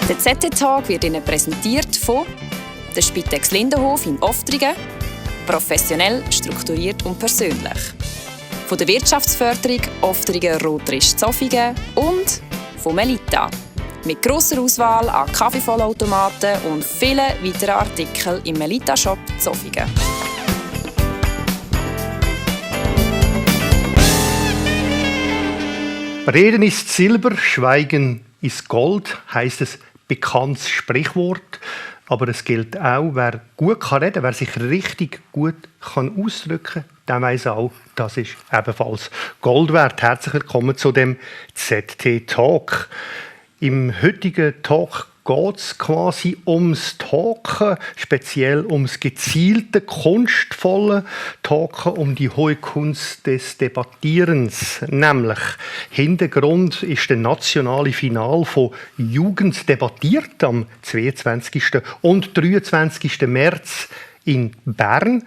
Der ZT-Tag wird Ihnen präsentiert von der Spitex Lindenhof in Oftringen, professionell, strukturiert und persönlich. Von der Wirtschaftsförderung Oftringen Rotrisch Zofingen und von Melita. Mit grosser Auswahl an Kaffeevollautomaten und vielen weiteren Artikeln im Melita-Shop Zofingen. Reden ist Silber, Schweigen ist Gold, heisst es bekanntes Sprichwort. Aber es gilt auch, wer gut reden kann, wer sich richtig gut ausdrücken kann, der weiss auch, das ist ebenfalls Gold wert. Herzlich willkommen zu dem ZT-Talk. Im heutigen Talk geht es quasi ums Talken, speziell ums gezielte, kunstvolle Talken, um die hohe Kunst des Debattierens. Nämlich, Hintergrund ist der nationale Final von Jugend debattiert am 22. und 23. März in Bern.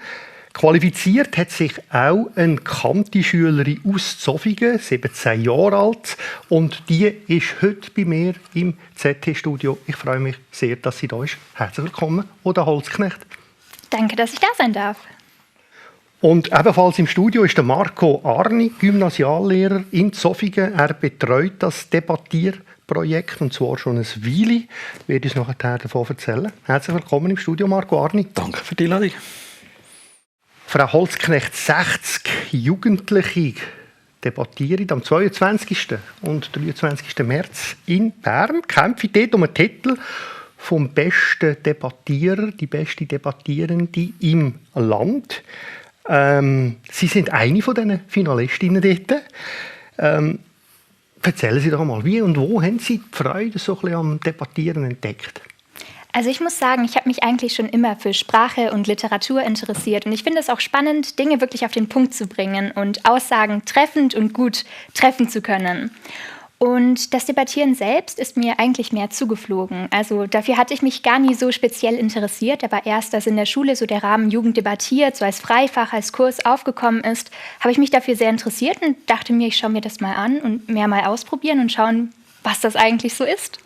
Qualifiziert hat sich auch eine Kanti-Schülerin aus Zofingen, 17 Jahre alt. Und die ist heute bei mir im ZT-Studio. Ich freue mich sehr, dass sie da ist. Herzlich willkommen, Oda Holzknecht. Danke, dass ich da sein darf. Und ebenfalls im Studio ist der Marco Arni, Gymnasiallehrer in Zofingen. Er betreut das Debattierprojekt, und zwar schon ein Weile. Ich werde uns nachher davon erzählen. Herzlich willkommen im Studio, Marco Arni. Danke für die Einladung. Frau Holzknecht, 60 Jugendliche debattieren am 22. und 23. März in Bern. Kämpfen dort um den Titel vom besten Debattierer, die beste Debattierende im Land. Sie sind eine von diesen Finalistinnen dort. Erzählen Sie doch mal, wie und wo haben Sie die Freude so ein bisschen am Debattieren entdeckt? Also ich muss sagen, ich habe mich eigentlich schon immer für Sprache und Literatur interessiert. Und ich finde es auch spannend, Dinge wirklich auf den Punkt zu bringen und Aussagen treffend und gut treffen zu können. Und das Debattieren selbst ist mir eigentlich mehr zugeflogen. Also dafür hatte ich mich gar nie so speziell interessiert. Aber erst, als in der Schule so der Rahmen Jugend debattiert, so als Freifach, als Kurs aufgekommen ist, habe ich mich dafür sehr interessiert und dachte mir, ich schaue mir das mal an und mehr mal ausprobieren und schauen, was das eigentlich so ist.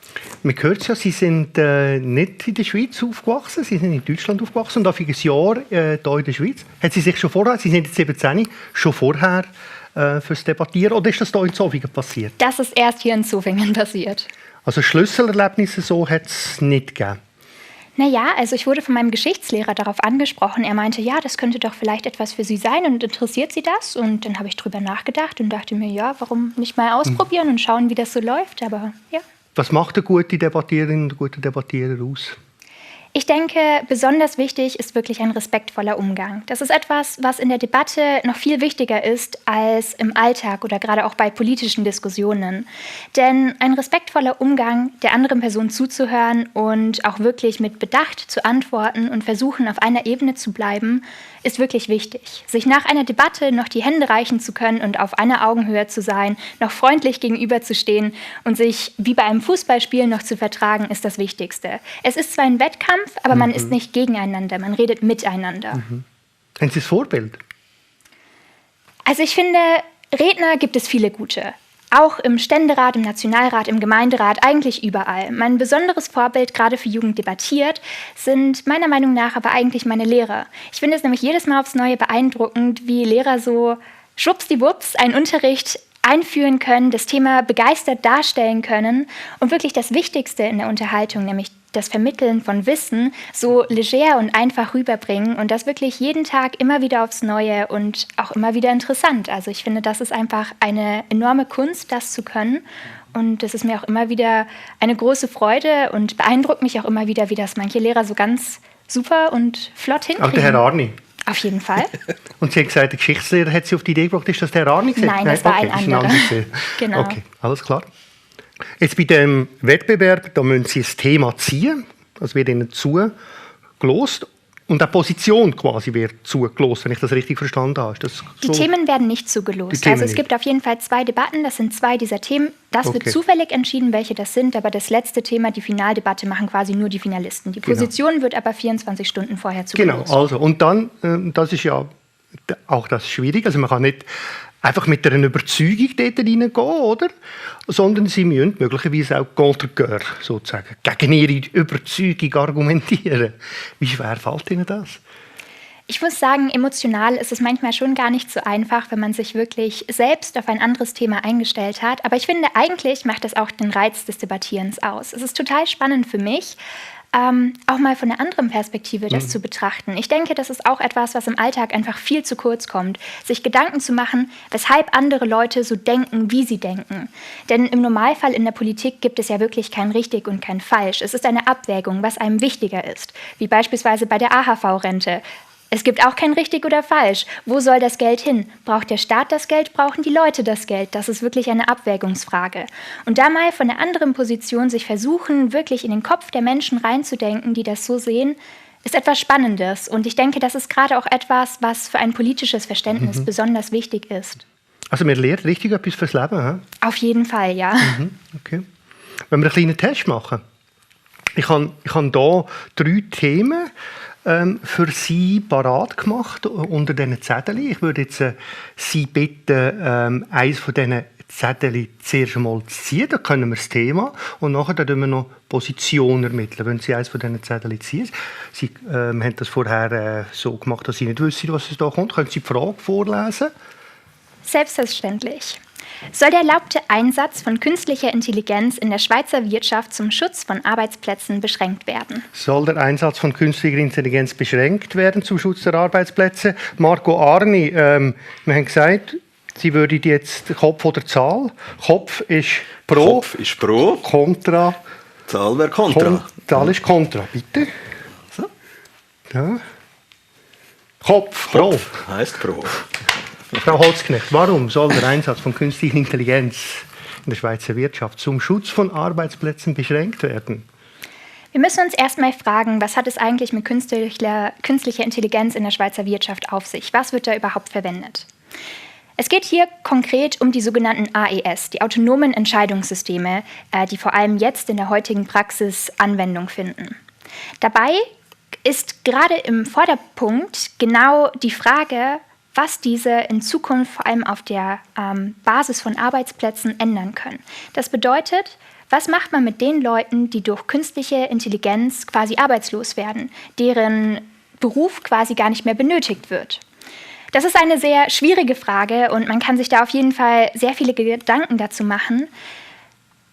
Man hört es ja, Sie sind nicht in der Schweiz aufgewachsen, Sie sind in Deutschland aufgewachsen und ein Jahr hier in der Schweiz. Hat Sie sich schon vorher, Sie sind jetzt 17, schon vorher fürs Debattieren, oder ist das hier in Zofingen passiert? Das ist erst hier in Zofingen passiert. Also Schlüsselerlebnisse so hat es nicht gegeben? Naja, also ich wurde von meinem Geschichtslehrer darauf angesprochen. Er meinte, ja, das könnte doch vielleicht etwas für Sie sein und interessiert Sie das? Und dann habe ich drüber nachgedacht und dachte mir, ja, warum nicht mal ausprobieren und schauen, wie das so läuft, aber ja. Was macht eine gute Debattiererin und ein guter Debattierer aus? Ich denke, besonders wichtig ist wirklich ein respektvoller Umgang. Das ist etwas, was in der Debatte noch viel wichtiger ist als im Alltag oder gerade auch bei politischen Diskussionen. Denn ein respektvoller Umgang, der anderen Person zuzuhören und auch wirklich mit Bedacht zu antworten und versuchen, auf einer Ebene zu bleiben, ist wirklich wichtig. Sich nach einer Debatte noch die Hände reichen zu können und auf einer Augenhöhe zu sein, noch freundlich gegenüberzustehen und sich wie bei einem Fußballspiel noch zu vertragen, ist das Wichtigste. Es ist zwar ein Wettkampf, aber man ist nicht gegeneinander, man redet miteinander. Haben Sie das Vorbild? Also ich finde, Redner gibt es viele gute. Auch im Ständerat, im Nationalrat, im Gemeinderat, eigentlich überall. Mein besonderes Vorbild, gerade für Jugend debattiert, sind meiner Meinung nach aber eigentlich meine Lehrer. Ich finde es nämlich jedes Mal aufs Neue beeindruckend, wie Lehrer so schwuppsdiwupps einen Unterricht einführen können, das Thema begeistert darstellen können und wirklich das Wichtigste in der Unterhaltung, nämlich das Vermitteln von Wissen, so leger und einfach rüberbringen und das wirklich jeden Tag immer wieder aufs Neue und auch immer wieder interessant. Also ich finde, das ist einfach eine enorme Kunst, das zu können. Und es ist mir auch immer wieder eine große Freude und beeindruckt mich auch immer wieder, wie das manche Lehrer so ganz super und flott hinkriegen. Auch der Herr Arni? Auf jeden Fall. Und Sie haben gesagt, der Geschichtslehrer hat Sie auf die Idee gebracht, ist das der Herr Arni? Nein, das war ein anderer. Genau. Okay, alles klar. Jetzt bei dem Wettbewerb, da müssen Sie ein Thema ziehen, das wird Ihnen zugelost und eine Position quasi wird zugelost, wenn ich das richtig verstanden habe. Ist das die so? Themen werden nicht zugelost. Also es gibt auf jeden Fall 2 Debatten, das sind 2 dieser Themen. Das wird zufällig entschieden, welche das sind, aber das letzte Thema, die Finaldebatte, machen quasi nur die Finalisten. Die Position wird aber 24 Stunden vorher zugelost. Genau, also und dann, das ist ja auch das schwierig, also man kann nicht einfach mit einer Überzeugung dort reingehen, oder? Sondern sie müssen möglicherweise auch contre cœur, sozusagen, gegen ihre Überzeugung argumentieren. Wie schwer fällt Ihnen das? Ich muss sagen, emotional ist es manchmal schon gar nicht so einfach, wenn man sich wirklich selbst auf ein anderes Thema eingestellt hat. Aber ich finde, eigentlich macht das auch den Reiz des Debattierens aus. Es ist total spannend für mich, auch mal von einer anderen Perspektive das zu betrachten. Ich denke, das ist auch etwas, was im Alltag einfach viel zu kurz kommt, sich Gedanken zu machen, weshalb andere Leute so denken, wie sie denken. Denn im Normalfall in der Politik gibt es ja wirklich kein richtig und kein falsch. Es ist eine Abwägung, was einem wichtiger ist, wie beispielsweise bei der AHV-Rente. Es gibt auch kein richtig oder falsch. Wo soll das Geld hin? Braucht der Staat das Geld? Brauchen die Leute das Geld? Das ist wirklich eine Abwägungsfrage. Und da mal von einer anderen Position sich versuchen, wirklich in den Kopf der Menschen reinzudenken, die das so sehen, ist etwas Spannendes. Und ich denke, das ist gerade auch etwas, was für ein politisches Verständnis besonders wichtig ist. Also man lernt richtig etwas fürs Leben, he? Auf jeden Fall, ja. Okay. Wenn wir einen kleinen Test machen. Ich habe hier 3 Themen für Sie parat gemacht unter diesen Zetteln. Ich würde jetzt Sie bitten, eines von diesen Zetteln zuerst einmal zu ziehen. Da können wir das Thema und nachher dann wir noch Position ermitteln. Wenn Sie eines von diesen Zetteln ziehen. Sie haben das vorher so gemacht, dass Sie nicht wissen, was es da kommt. Können Sie die Frage vorlesen? Selbstverständlich. Soll der erlaubte Einsatz von künstlicher Intelligenz in der Schweizer Wirtschaft zum Schutz von Arbeitsplätzen beschränkt werden? Soll der Einsatz von künstlicher Intelligenz beschränkt werden zum Schutz der Arbeitsplätze? Marco Arni, wir haben gesagt, Sie würden jetzt Kopf oder Zahl? Kopf ist pro. Kopf ist pro. Kontra. Zahl wäre kontra. Zahl ist kontra, bitte. So. Ja. Kopf, pro. Kopf heisst pro. Frau Holzknecht, warum soll der Einsatz von künstlicher Intelligenz in der Schweizer Wirtschaft zum Schutz von Arbeitsplätzen beschränkt werden? Wir müssen uns erstmal fragen, was hat es eigentlich mit künstlicher Intelligenz in der Schweizer Wirtschaft auf sich? Was wird da überhaupt verwendet? Es geht hier konkret um die sogenannten AES, die autonomen Entscheidungssysteme, die vor allem jetzt in der heutigen Praxis Anwendung finden. Dabei ist gerade im Vorderpunkt genau die Frage, was diese in Zukunft vor allem auf der Basis von Arbeitsplätzen ändern können. Das bedeutet, was macht man mit den Leuten, die durch künstliche Intelligenz quasi arbeitslos werden, deren Beruf quasi gar nicht mehr benötigt wird? Das ist eine sehr schwierige Frage und man kann sich da auf jeden Fall sehr viele Gedanken dazu machen.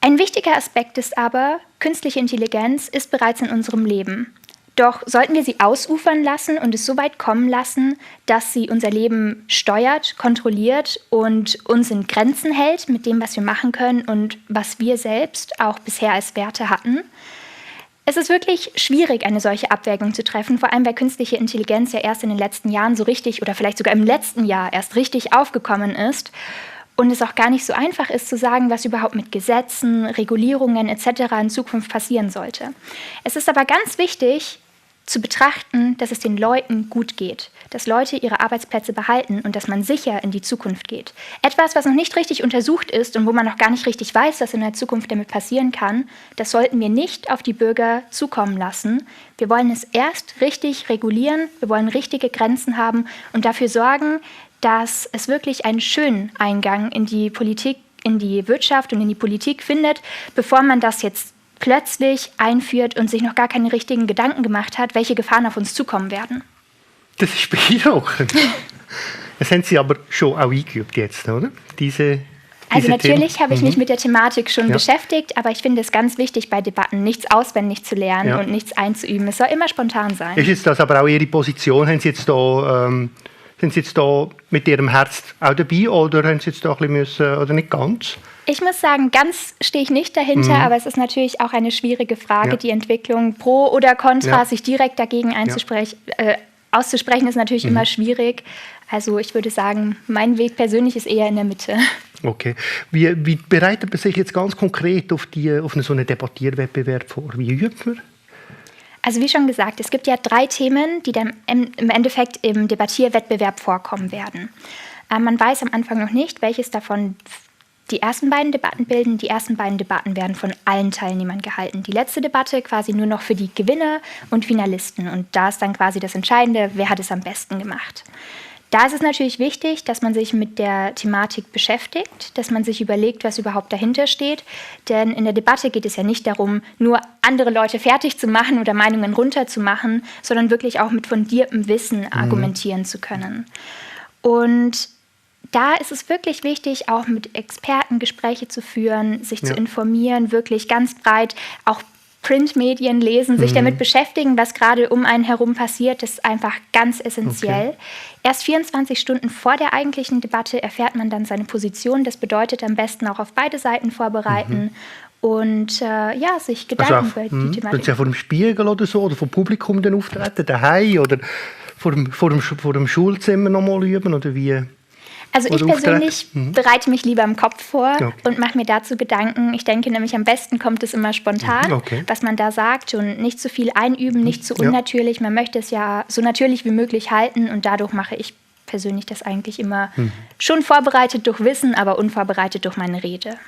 Ein wichtiger Aspekt ist aber, künstliche Intelligenz ist bereits in unserem Leben. Doch sollten wir sie ausufern lassen und es so weit kommen lassen, dass sie unser Leben steuert, kontrolliert und uns in Grenzen hält mit dem, was wir machen können und was wir selbst auch bisher als Werte hatten? Es ist wirklich schwierig, eine solche Abwägung zu treffen, vor allem weil künstliche Intelligenz ja erst in den letzten Jahren so richtig oder vielleicht sogar im letzten Jahr erst richtig aufgekommen ist. Und es auch gar nicht so einfach ist zu sagen, was überhaupt mit Gesetzen, Regulierungen etc. in Zukunft passieren sollte. Es ist aber ganz wichtig zu betrachten, dass es den Leuten gut geht, dass Leute ihre Arbeitsplätze behalten und dass man sicher in die Zukunft geht. Etwas, was noch nicht richtig untersucht ist und wo man noch gar nicht richtig weiß, was in der Zukunft damit passieren kann, das sollten wir nicht auf die Bürger zukommen lassen. Wir wollen es erst richtig regulieren, wir wollen richtige Grenzen haben und dafür sorgen, dass es wirklich einen schönen Eingang in die Politik, in die Wirtschaft und in die Politik findet, bevor man das jetzt plötzlich einführt und sich noch gar keine richtigen Gedanken gemacht hat, welche Gefahren auf uns zukommen werden. Das ist beeindruckend. Das haben Sie aber schon auch eingeübt jetzt, oder? Also natürlich habe ich mich mit der Thematik schon beschäftigt, aber ich finde es ganz wichtig bei Debatten, nichts auswendig zu lernen und nichts einzuüben. Es soll immer spontan sein. Ist jetzt das aber auch Ihre Position? Haben Sie jetzt da, sind Sie jetzt da mit Ihrem Herz auch dabei oder haben Sie jetzt da ein bisschen müssen, oder nicht ganz? Ich muss sagen, ganz stehe ich nicht dahinter, aber es ist natürlich auch eine schwierige Frage, die Entwicklung pro oder contra, sich direkt dagegen auszusprechen, ist natürlich immer schwierig. Also ich würde sagen, mein Weg persönlich ist eher in der Mitte. Okay. Wie bereitet man sich jetzt ganz konkret auf so einen Debattierwettbewerb vor? Wie übt man? Also wie schon gesagt, es gibt ja 3 Themen, die dann im Endeffekt im Debattierwettbewerb vorkommen werden. Man weiß am Anfang noch nicht, welches davon die ersten beiden Debatten bilden. Die ersten beiden Debatten werden von allen Teilnehmern gehalten. Die letzte Debatte quasi nur noch für die Gewinner und Finalisten. Und da ist dann quasi das Entscheidende, wer hat es am besten gemacht. Da ist es natürlich wichtig, dass man sich mit der Thematik beschäftigt, dass man sich überlegt, was überhaupt dahinter steht. Denn in der Debatte geht es ja nicht darum, nur andere Leute fertig zu machen oder Meinungen runterzumachen, sondern wirklich auch mit fundiertem Wissen argumentieren zu können. Und da ist es wirklich wichtig, auch mit Experten Gespräche zu führen, sich zu informieren, wirklich ganz breit, auch Printmedien lesen, sich damit beschäftigen, was gerade um einen herum passiert, ist einfach ganz essentiell. Okay. Erst 24 Stunden vor der eigentlichen Debatte erfährt man dann seine Position. Das bedeutet am besten auch auf beide Seiten vorbereiten und sich Gedanken über die Thematik. Können Sie ja vor dem Spiegel oder so oder vor dem Publikum dann auftreten, daheim oder vor dem Schulzimmer nochmal üben oder wie? Also ich persönlich bereite mich lieber im Kopf vor und mache mir dazu Gedanken. Ich denke nämlich, am besten kommt es immer spontan, was man da sagt und nicht zu viel einüben, nicht zu unnatürlich. Man möchte es ja so natürlich wie möglich halten und dadurch mache ich persönlich das eigentlich immer schon vorbereitet durch Wissen, aber unvorbereitet durch meine Rede.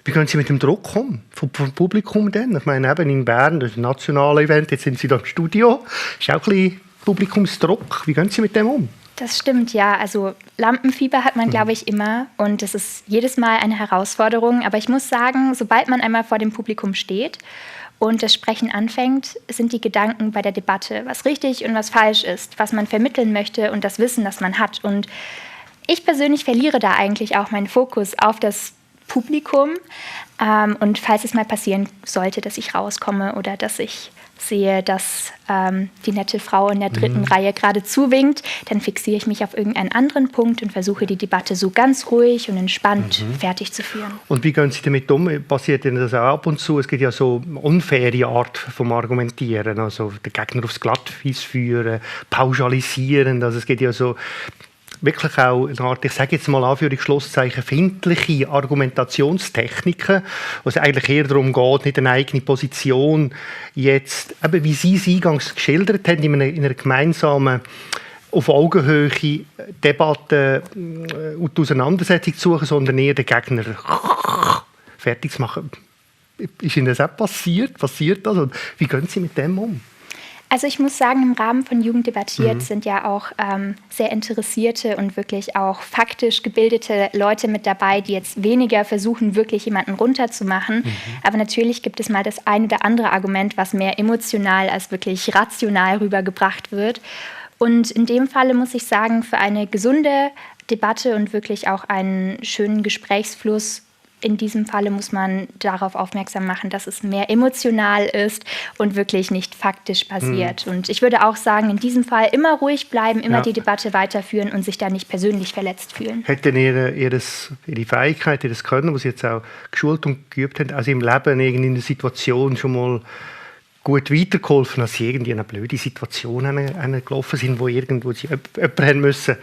Wie können Sie mit dem Druck kommen vom Publikum denn? Ich meine, eben in Bern, das ist ein nationales Event, jetzt sind Sie da im Studio. Ist auch ein bisschen Publikumsdruck. Wie gehen Sie mit dem um? Das stimmt, ja. Also Lampenfieber hat man, glaube ich, immer. Und es ist jedes Mal eine Herausforderung. Aber ich muss sagen, sobald man einmal vor dem Publikum steht und das Sprechen anfängt, sind die Gedanken bei der Debatte, was richtig und was falsch ist, was man vermitteln möchte und das Wissen, das man hat. Und ich persönlich verliere da eigentlich auch meinen Fokus auf das Publikum. Und falls es mal passieren sollte, dass ich rauskomme oder dass ich sehe, dass die nette Frau in der dritten Reihe gerade zuwinkt, dann fixiere ich mich auf irgendeinen anderen Punkt und versuche die Debatte so ganz ruhig und entspannt fertig zu führen. Und wie gehen Sie damit um? Passiert Ihnen das auch ab und zu? Es gibt ja so unfaire Art vom Argumentieren, also den Gegner aufs Glatteis führen, pauschalisieren, also es gibt ja so wirklich auch eine Art, ich sage jetzt mal Anführungs-Schlusszeichen, findliche Argumentationstechniken, wo es eigentlich eher darum geht, nicht eine eigene Position jetzt, eben wie Sie es eingangs geschildert haben, in einer gemeinsamen, auf Augenhöhe Debatte und Auseinandersetzung zu suchen, sondern eher den Gegner fertig zu machen. Ist Ihnen das auch passiert? Passiert das? Und wie gehen Sie mit dem um? Also ich muss sagen, im Rahmen von Jugend debattiert sind ja auch sehr interessierte und wirklich auch faktisch gebildete Leute mit dabei, die jetzt weniger versuchen, wirklich jemanden runterzumachen. Aber natürlich gibt es mal das ein oder andere Argument, was mehr emotional als wirklich rational rübergebracht wird. Und in dem Falle muss ich sagen, für eine gesunde Debatte und wirklich auch einen schönen Gesprächsfluss, in diesem Falle muss man darauf aufmerksam machen, dass es mehr emotional ist und wirklich nicht faktisch basiert. Und ich würde auch sagen, in diesem Fall immer ruhig bleiben, immer die Debatte weiterführen und sich da nicht persönlich verletzt fühlen. Hat denn Ihre Fähigkeit, Ihr Können, was Sie jetzt auch geschult und geübt haben, also im Leben in einer Situation schon mal gut weitergeholfen, als Sie irgendwie in eine blöde Situation gelaufen sind, wo irgendwo Sie jemanden haben müssen,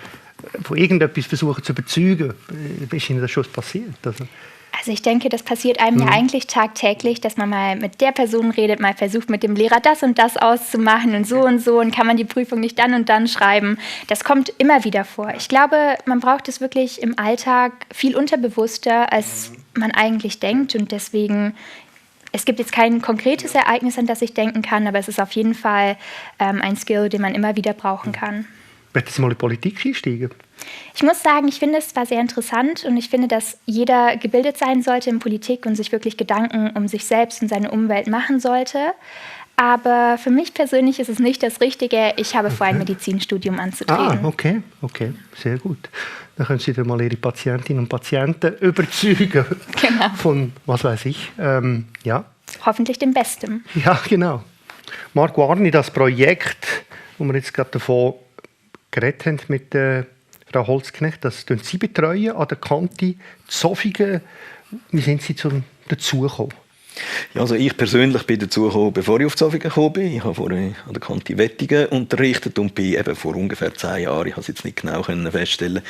von irgendetwas versuchen zu überzeugen? Ist Ihnen das schon passiert? Also ich denke, das passiert einem ja eigentlich tagtäglich, dass man mal mit der Person redet, mal versucht mit dem Lehrer das und das auszumachen und so und kann man die Prüfung nicht dann und dann schreiben. Das kommt immer wieder vor. Ich glaube, man braucht es wirklich im Alltag viel unterbewusster, als man eigentlich denkt und deswegen, es gibt jetzt kein konkretes Ereignis, an das ich denken kann, aber es ist auf jeden Fall ein Skill, den man immer wieder brauchen kann. Möchten Sie mal in die Politik einsteigen? Ich muss sagen, ich finde es zwar sehr interessant und ich finde, dass jeder gebildet sein sollte in Politik und sich wirklich Gedanken um sich selbst und seine Umwelt machen sollte. Aber für mich persönlich ist es nicht das Richtige. Ich habe vor, ein Medizinstudium anzutreten. Okay, sehr gut. Dann können Sie dann mal Ihre Patientinnen und Patienten überzeugen von, was weiß ich, Hoffentlich dem Besten. Ja, genau. Marco Arni, das Projekt, wo wir jetzt gerade davon geredet haben mit Frau Holzknecht, das Sie betreuen an der Kante Zofingen. Wie sind Sie dazugekommen? Ja, also ich persönlich bin dazugekommen, bevor ich auf Zofingen gekommen bin. Ich habe vorher an der Kante Wettingen unterrichtet und bin eben vor ungefähr 10 Jahren, ich habe es jetzt nicht genau feststellen,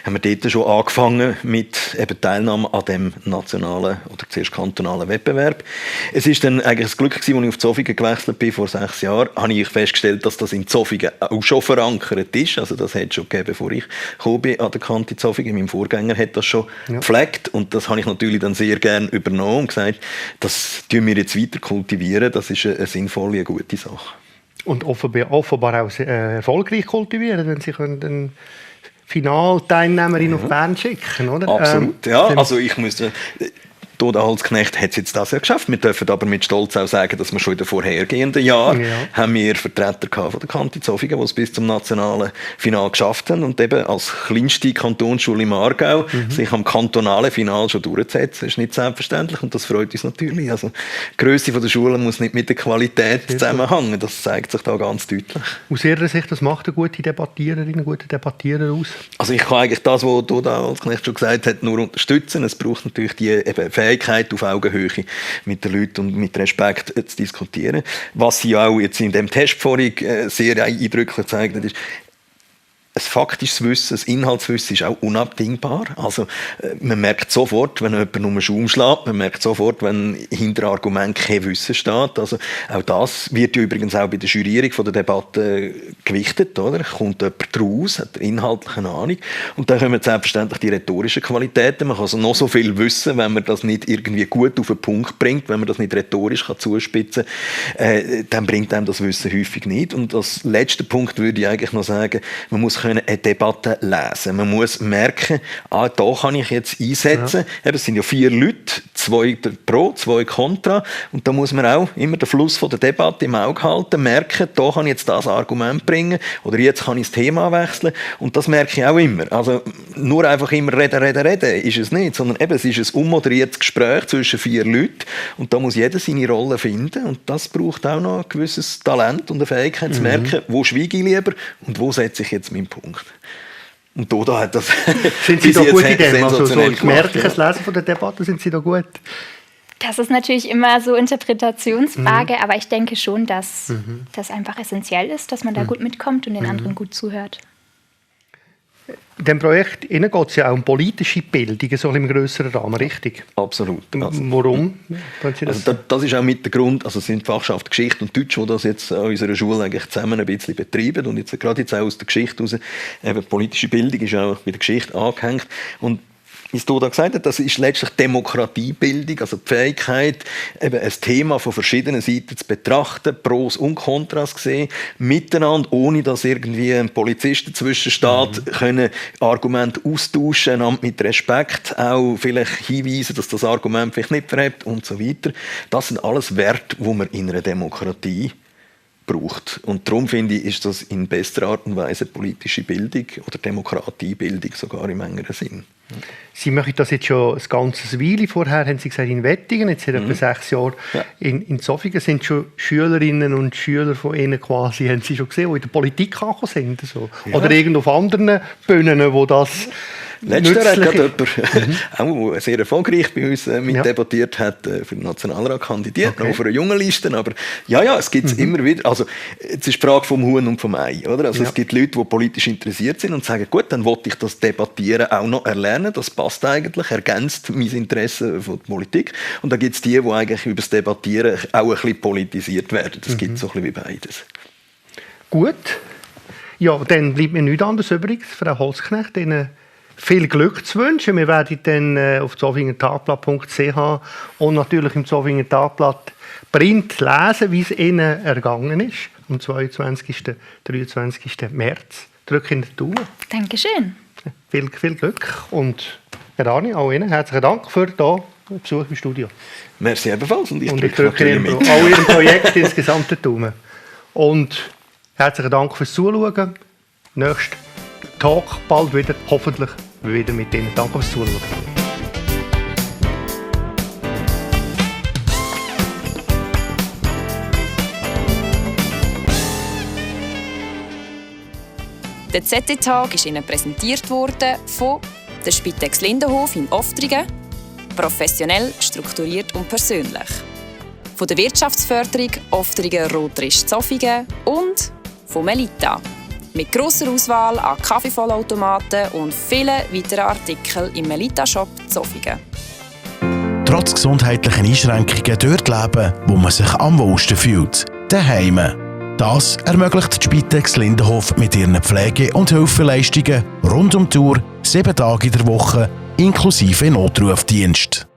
haben wir dort schon angefangen mit eben Teilnahme an dem nationalen oder zuerst kantonalen Wettbewerb. Es ist dann eigentlich das Glück gewesen, als ich auf Zofingen gewechselt bin vor 6 Jahren, habe ich festgestellt, dass das in Zofingen auch schon verankert ist. Also das hat es schon gegeben, bevor ich gekommen bin an der Kante Zofingen. Mein Vorgänger hat das schon gepflegt und das habe ich natürlich dann sehr gerne übernommen und gesagt, das tun wir jetzt weiter kultivieren, das ist eine sinnvolle, eine gute Sache. Und offenbar auch erfolgreich kultivieren, wenn Sie können Finalteilnehmerin auf Bern schicken, oder? Absolut, ja. Also ich müsste... Doda Holzknecht hat es jetzt das Jahr geschafft. Wir dürfen aber mit Stolz auch sagen, dass wir schon in den vorhergehenden Jahren haben wir Vertreter von der Kante Zofingen, die es bis zum nationalen Final geschafft haben und eben als kleinste Kantonsschule im Aargau sich am kantonalen Final schon durchzusetzen. Das ist nicht selbstverständlich und das freut uns natürlich. Also die Grösse der Schulen muss nicht mit der Qualität zusammenhängen. Das zeigt sich da ganz deutlich. Aus Ihrer Sicht, was macht eine gute Debattiererin, einen guten Debattierer aus? Also ich kann eigentlich das, was Doda Holzknecht schon gesagt hat, nur unterstützen. Es braucht natürlich die Fähigkeit, auf Augenhöhe mit den Leuten und mit Respekt zu diskutieren. Was sie auch jetzt in dem Test vorhin sehr eindrücklich gezeigt hat, ist, ein faktisches Wissen, ein Inhaltswissen ist auch unabdingbar. Also, man merkt sofort, wenn jemand nur Schaum schlägt, man merkt sofort, wenn hinter Argument kein Wissen steht. Also, auch das wird ja übrigens auch bei der Jurierung von der Debatte gewichtet, oder? Kommt jemand raus, hat eine inhaltliche Ahnung. Und dann kommen selbstverständlich die rhetorischen Qualitäten. Man kann also noch so viel wissen, wenn man das nicht irgendwie gut auf den Punkt bringt, wenn man das nicht rhetorisch zuspitzen kann, dann bringt einem das Wissen häufig nicht. Und als letzter Punkt würde ich eigentlich noch sagen, man muss eine Debatte lesen. Man muss merken, da kann ich jetzt einsetzen. Ja. Es sind ja 4 Leute, 2 pro, 2 kontra. Und da muss man auch immer den Fluss von der Debatte im Auge halten, merken, da kann ich jetzt das Argument bringen oder jetzt kann ich das Thema wechseln. Und das merke ich auch immer. Also nur einfach immer reden ist es nicht, sondern eben, es ist ein unmoderiertes Gespräch zwischen 4 Leuten und da muss jeder seine Rolle finden und das braucht auch noch ein gewisses Talent und eine Fähigkeit zu merken, wo schweige ich lieber und wo setze ich jetzt meinen Punkt. Und Doda hat das sind Sie da gut in dem? Also so das merkliches Lesen von der Debatte, sind Sie da gut? Das ist natürlich immer so Interpretationsfrage, aber ich denke schon, dass das einfach essentiell ist, dass man da gut mitkommt und den anderen gut zuhört. In diesem Projekt geht es ja auch um politische Bildung, so im grösseren Rahmen, richtig? Absolut. Warum? Das ist auch mit der Grund, also es sind die Fachschaften Geschichte und Deutsch, die das jetzt an unserer Schule eigentlich zusammen ein bisschen betreiben und jetzt gerade jetzt auch aus der Geschichte heraus, eben politische Bildung ist auch bei der Geschichte angehängt und wie es Doda gesagt hat, das ist letztlich Demokratiebildung, also die Fähigkeit, eben ein Thema von verschiedenen Seiten zu betrachten, Pros und Kontras sehen, miteinander, ohne dass irgendwie ein Polizist dazwischen steht, können Argumente austauschen, einander mit Respekt auch vielleicht hinweisen, dass das Argument vielleicht nicht verhebt und so weiter. Das sind alles Werte, die man in einer Demokratie braucht. Und darum finde ich, ist das in bester Art und Weise politische Bildung oder Demokratiebildung sogar im engeren Sinn. Sie machen das jetzt schon ein ganzes Weile. Vorher haben Sie gesagt, in Wettingen, jetzt seit etwa 6 Jahren in Zofingen, sind schon Schülerinnen und Schüler von Ihnen quasi, haben Sie schon gesehen, die in der Politik angekommen sind? So. Ja. Oder irgendwo auf anderen Bühnen, wo das letztes Jahr hat gerade jemand, auch sehr erfolgreich bei uns mitdebattiert hat, für den Nationalrat kandidiert, noch auf einer jungen Liste. Aber ja, es gibt es immer wieder. Also, jetzt ist die Frage vom Huhn und vom Ei. Oder? Also, es gibt Leute, die politisch interessiert sind und sagen, gut, dann will ich das Debattieren auch noch erlernen. Das passt eigentlich, ergänzt mein Interesse für die Politik. Und dann gibt es die eigentlich über das Debattieren auch ein bisschen politisiert werden. Das gibt es so ein bisschen wie beides. Gut. Ja, dann bleibt mir nichts anderes übrig, Frau Holzknecht, Ihnen viel Glück zu wünschen. Wir werden dann auf zofingertagblatt.ch und natürlich im Zofinger Tagblatt Print lesen, wie es Ihnen ergangen ist. Am 22. 23. März. Drücke Ihnen die Daumen. Dankeschön. Viel Glück. Und Herr Arni, auch Ihnen herzlichen Dank für den Besuch im Studio. Merci ebenfalls. Und ich drücke Ihnen auch Ihrem Projekt insgesamt den Daumen. Und herzlichen Dank fürs Zuschauen. Nächsten Talk bald wieder, hoffentlich wieder mit Ihnen. Danke fürs Zuschauen. Der ZT-Tag ist Ihnen präsentiert worden von der Spitex Lindenhof in Oftringen, professionell, strukturiert und persönlich, von der Wirtschaftsförderung Oftringen Rotrisch Zofingen und von Melita. Mit grosser Auswahl an Kaffeevollautomaten und vielen weiteren Artikeln im Melita-Shop Zofingen. Trotz gesundheitlichen Einschränkungen dort leben, wo man sich am wohlsten fühlt. Daheim. Das ermöglicht die Spitex Lindenhof mit ihren Pflege- und Hilfeleistungen rund um die Uhr, 7 Tage in der Woche, inklusive Notrufdienst.